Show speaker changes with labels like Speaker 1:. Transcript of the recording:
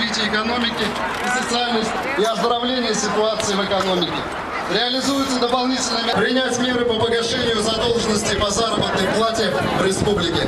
Speaker 1: развития экономики и социальной и оздоровления ситуации в экономике. Реализуются дополнительные меры. Принять меры по погашению задолженности по заработной плате в республике.